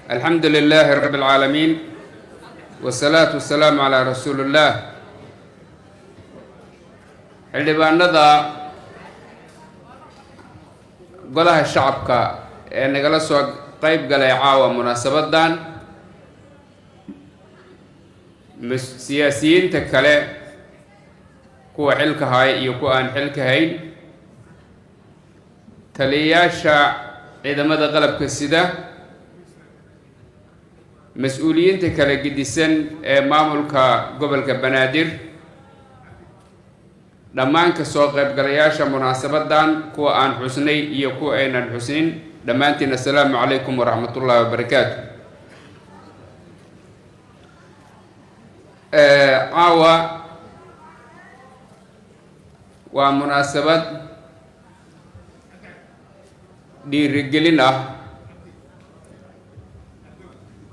Alxamdu lilaahi rabbi alcaalamiin, wasalaatu wasalaamu calaa rasuulillaah. Xildhibaanada Golaha Shacabka ee nagala soo qeyb galay caawa munaasabaddan, siyaasiyiinta kale, kuwa xilka haya iyo kuwa aan xilka hayn, taliyayaasha ciidamada qalabka sida, mas-uuliyiinta kala gedisan ee maamulka gobolka Banaadir, dhammaan ka soo qaybgalayaasha munaasabaddan, kuwa aan xusnay iyo kuwa aynan xusnin, dhammaantiin assalaamu calaykum waraxmatullaahi wabarakaatu. Caawa waa munaasabad dhiirigelin ah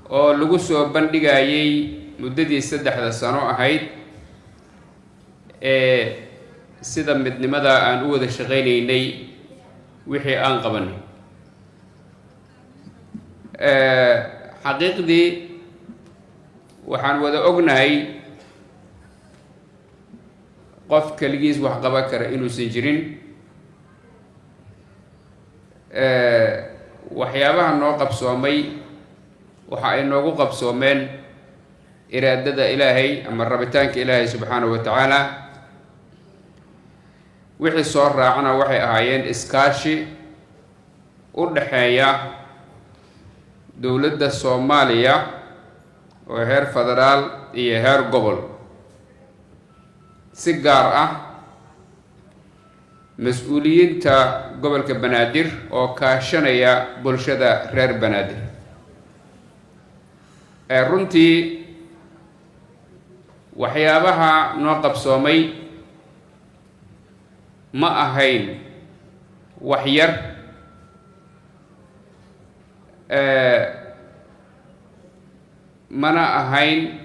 oo lagu soo bandhigayay muddadii 3da sano ahayd ee sida midnimada aan u wada shaqaynaynay wixii aan qabanay. Xaqiiqdii waxaan wada ognahay qof keligiis wax qaban kara inuusan jirin. Waxyaabaha noo qabsoomay waxa ay noogu qabsoomeen iraadada Ilaahay ama rabitaanka Ilaahay subxaanahu wa tacaala. Wixii soo raacana waxay ahaayeen iskaashi u dhexeeya dowladda Soomaaliya oo heer federaal iyo heer gobol, si gaar ah mas-uuliyiinta gobolka Banaadir oo kaashanaya bulshada reer Banaadir. Runtii waxyaabaha noo qabsoomay ma ahayn wax yar, mana ahayn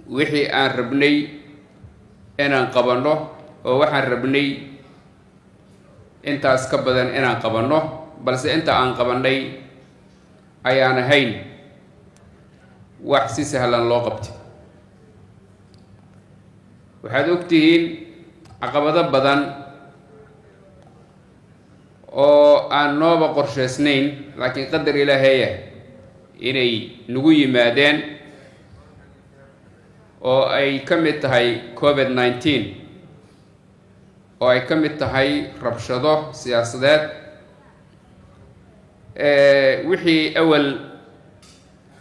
wixii aan rabnay inaan qabanno, oo waxaan rabnay intaas ka badan inaan qabanno, balse inta aan qabannay ayaan ahayn wax si sahlan loo qabtay. Waxaad ogtihiin caqabado badan oo aan nooba qorshaysnayn, laakiin qadar Ilaaheeya inay nagu yimaadeen, oo ay ka mid tahay COVID-19, oo ay ka mid tahay rabshado siyaasadeed, wixii awal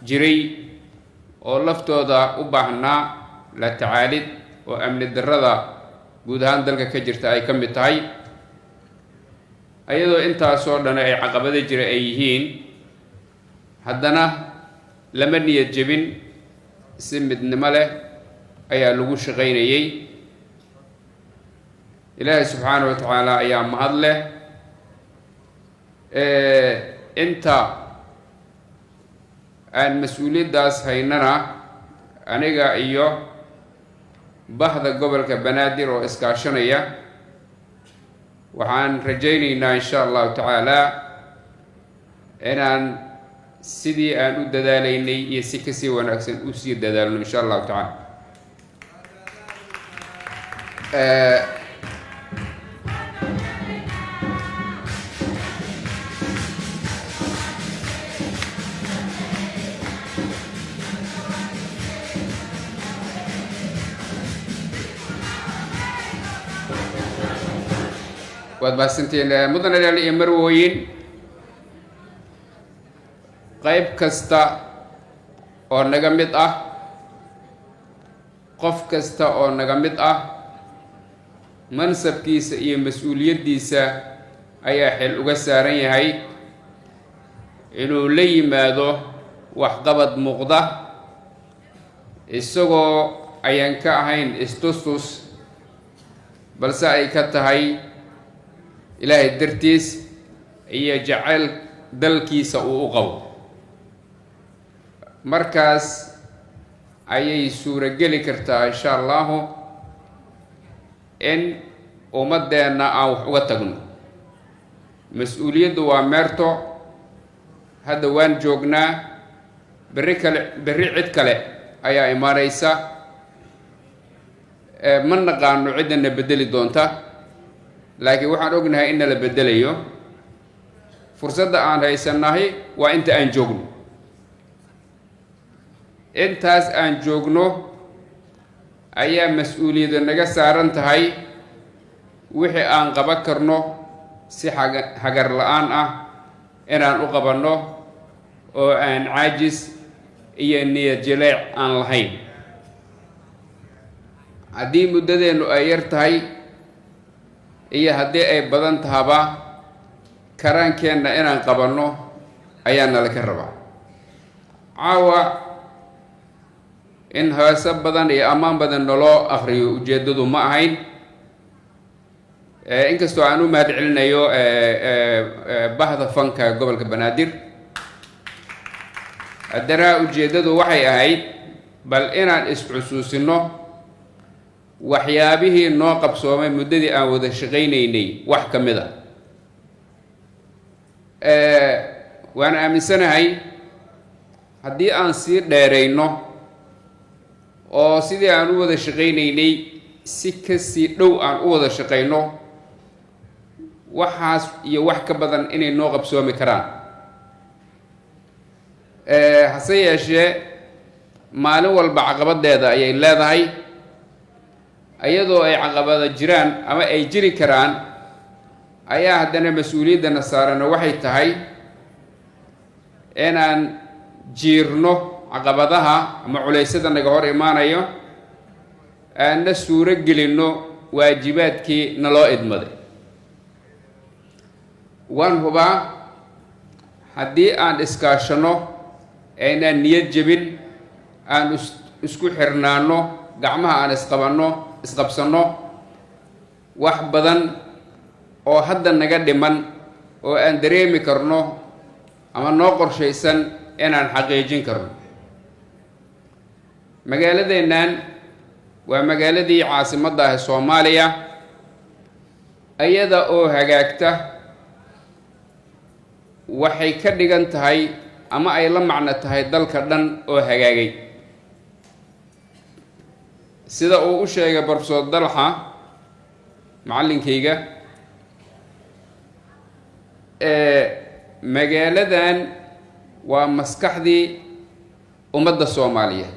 jiray oo laftooda u baahnaa la tacaalid, oo amni darrada guud ahaan dalka ka jirta ay ka mid tahay. Ayadoo intaasoo dhan ay caqabado jira ay yihiin, haddana lama niyad jebin, si midnimo leh ayaa lagu shaqaynayay. Ilaahay subxaana wa tacaala ayaa mahad leh. Inta aan mas-uuliyaddaas haynana, aniga iyo bahda gobolka Banaadir oo iskaashanaya, waxaan rajaynaynaa insha Allahu tacaala inaan sidii aan u dadaalaynay iyo si kasii wanaagsan usii dadaalno insha Allahu tacaala. Waad mahadsantihiin, mudane iyo marwooyin. Qayb kasta oo naga mid ah, qof kasta oo naga mid ah, mansabkiisa iyo mas-uuliyaddiisa ayaa xil uga saaran yahay inuu la yimaado waxqabad muuqda, isagoo ayaan ka ahayn istustus, balse ay ka tahay Ilaahay dartiis iyo jacayl dalkiisa uu u qabo. Markaas ayay suurogeli kartaa insha Allahu in ummaddeenna aan wax uga tagno. Mas-uuliyaddu waa meerto. Hadda waan joognaa, berri kale, berri cid kale ayaa imaanaysa. Ma naqaano ciddana beddeli doonta, laakiin waxaan ognahay in nala beddelayo. Fursadda aan haysannahay waa inta aan joogno. Intaas aan joogno ayaa mas-uuliyadda naga saaran tahay, wixii aan qaban karno si hagar la-aan ah inaan u qabanno oo aan caajis iyo niyad jileec aan lahayn. Haddii muddadeennu ay yar tahay iyo haddii ay badan tahaba, karaankeenna inaan qabanno ayaa nala ka rabaa. Caawa in heeso badan iyo ammaan badan naloo akriyo ujeeddadu ma ahayn, inkastoo aan u mahad celinayo bahda fanka gobolka Banaadir. Haddana ujeeddadu waxay ahayd bal inaan is-xusuusino waxyaabihii noo qabsoomay muddadii aan wada shaqaynaynay wax ka mid a. Waan aaminsanahay haddii aan sii dheerayno oo sidii aan u wada shaqaynaynay si kasii dhow aan u wada shaqayno, waxaas iyo wax ka badan inay noo qabsoomi karaan. Hase yeeshee, maalin walba caqabadeeda ayay leedahay. Iyadoo ay caqabada jiraan ama ay jiri karaan ayaa haddana mas-uuliyaddana saarana waxay tahay inaan jiirno caqabadaha ama culeysyada naga hor imaanayo, aanna suuro gelinno waajibaadkii naloo idmaday. Waan hubaa haddii aan iskaashanno, aynaan niyad jebin, aan isku xirnaano, gacmaha aan isqabanno, isqabsanno, wax badan oo hadda naga dhiman oo aan dareemi karno ama noo qorshaysan inaan xaqiijin karno. Magaaladeennan waa magaaladii caasimadda ah ee Soomaaliya. Iyada oo hagaagta waxay ka dhigan tahay ama ay la macno tahay dalka dhan oo hagaagay. Sida uu u sheegay Professor Dalxa, macallinkayga, magaaladan waa maskaxdii ummadda Soomaaliyeed,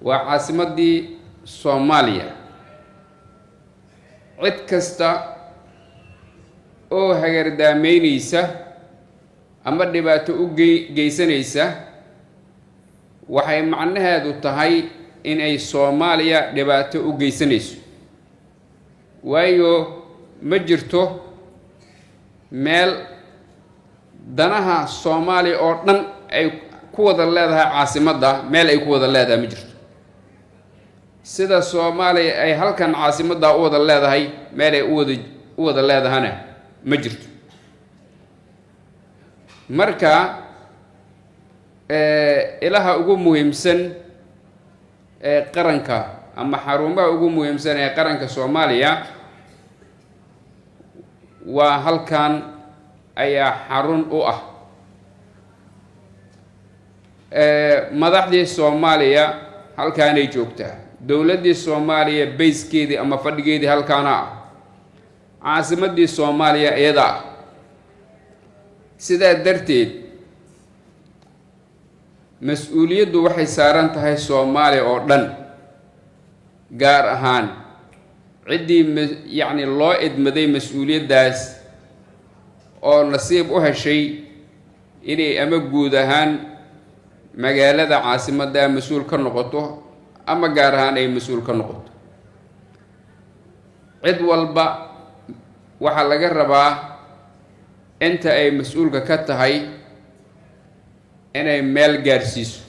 waa caasimaddii Soomaaliya. Cid kasta oo hagardaameynaysa ama dhibaato u geysanaysa waxay macnaheedu tahay inay Soomaaliya dhibaato u geysanayso, waayo ma jirto meel danaha Soomaaliya oo dhan ay ku wada leedahay caasimadda. Meel ay ku wada leedahay ma jirto. Sida Soomaaliya ay halkan caasimadda u wada leedahay, meel ay u wada leedahana ma jirto. Marka ilaha ugu muhiimsan ee qaranka ama xarumaha ugu muhiimsan ee qaranka Soomaaliya waa halkan ayaa xarun u ah. Madaxdii Soomaaliya halkaanay joogtaa, dowladdii Soomaaliya bayskeedii ama fadhigeedii halkaana ah, caasimaddii Soomaaliya iyada ah. Sidaa darteed mas-uuliyaddu waxay saaran tahay Soomaaliya oo dhan, gaar ahaan ciddii yacni loo idmaday mas-uuliyaddaas oo nasiib u heshay inay ama guud ahaan magaalada caasimadda mas-uul ka noqoto ama gaar ahaan ay mas-uul ka noqoto. Cid walba waxaa laga rabaa inta ay mas-uulka ka tahay inay meel gaarsiiso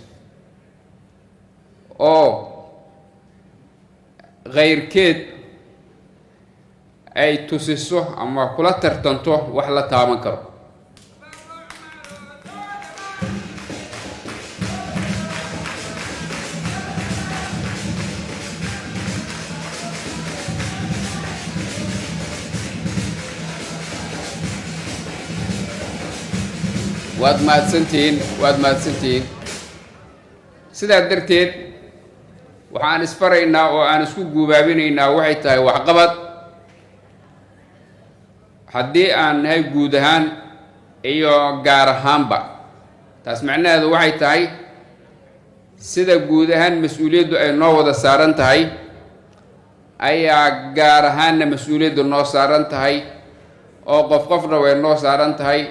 oo khayrkeed ay tusiso ama kula tartanto wax la taaban karo. Waad mahadsantihiin, waad mahadsantihiin. Sidaa darteed waxaan isfaraynaa oo aan isku guubaabinaynaa waxay tahay waxqabad, haddii aan nahay guud ahaan iyo gaar ahaanba. Taas macnaheedu waxay tahay, sida guud ahaan mas-uuliyaddu ay noo wada saaran tahay ayaa gaar ahaanna mas-uuliyaddu noo saaran tahay, oo qof qofna way noo saaran tahay,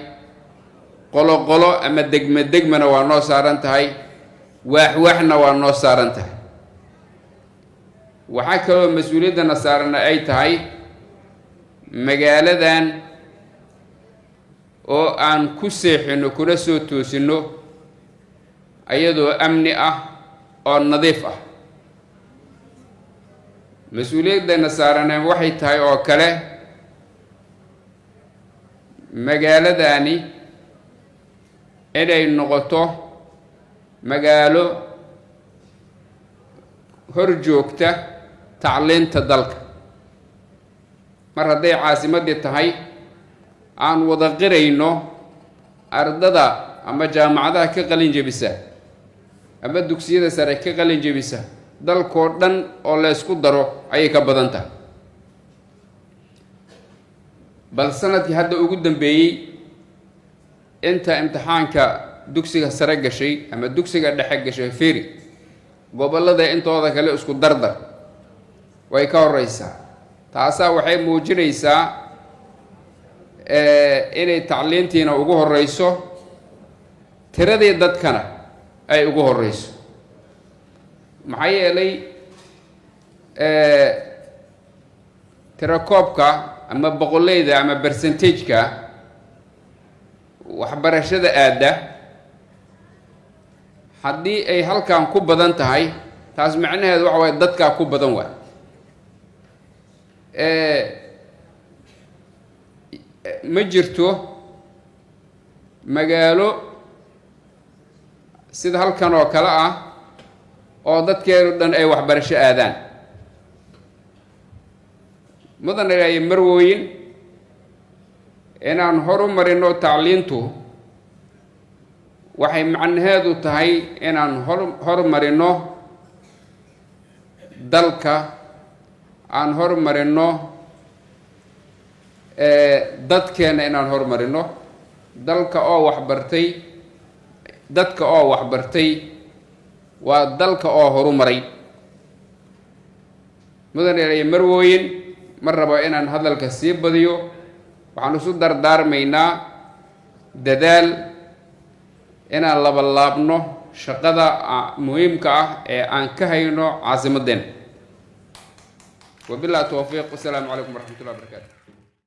qolo qolo ama degme degmana waa noo saaran tahay, waax waaxna waa noo saaran tahay. Waxaa kaloo mas-uuliyaddana saarana ay tahay magaaladan oo aan ku seexino kuna soo toosinno ayadoo amni ah oo nadiif ah. Mas-uuliyaddana saarane waxay tahay oo kale magaaladani inay noqoto magaalo hor joogta tacliinta dalka. Mar hadday caasimaddii tahay, aan wada qirayno ardada ama jaamacadaha ka qalin jebisa ama dugsiyada sare ka qalin jebisa, dalkoo dhan oo la ysku daro ayay ka badan tahay. Bal sanadkii hadda ugu dambeeyey inta imtixaanka dugsiga sare gashay ama dugsiga dhexe gashay feri, gobollada intooda kale isku dardar way ka horeysaa. Taasaa waxay muujinaysaa inay tacliintiina ugu horeyso, tiradii dadkana ay ugu horeyso. Maxaa yeelay, tirakoobka ama boqoleyda ama percentage-ka waxbarashada aadda haddii ay halkan ku badan tahay, taas macnaheedu waxa waye dadkaa ku badan waay. Ma jirto magaalo sida halkan oo kale ah oo dadkeedu dhan ay waxbarasho aadaan. Mudan ay marwooyin, inaan horu marino tacliintu waxay macnaheedu tahay inaan horumarino dalka, aan horumarino dadkeena, inaan horumarino dalka oo waxbartay. Dadka oo waxbartay waa dalka oo horumaray. Mudan iyo marwooyin, ma rabo inaan hadalka sii badiyo. Waxaan isu dardaarmaynaa dadaal, inaan labalaabno shaqada muhiimka ah ee aan ka hayno caasimaddeena. Wabillahi towfiiq, wasalaamu calaykum waraxmatullahi wabarakaatu.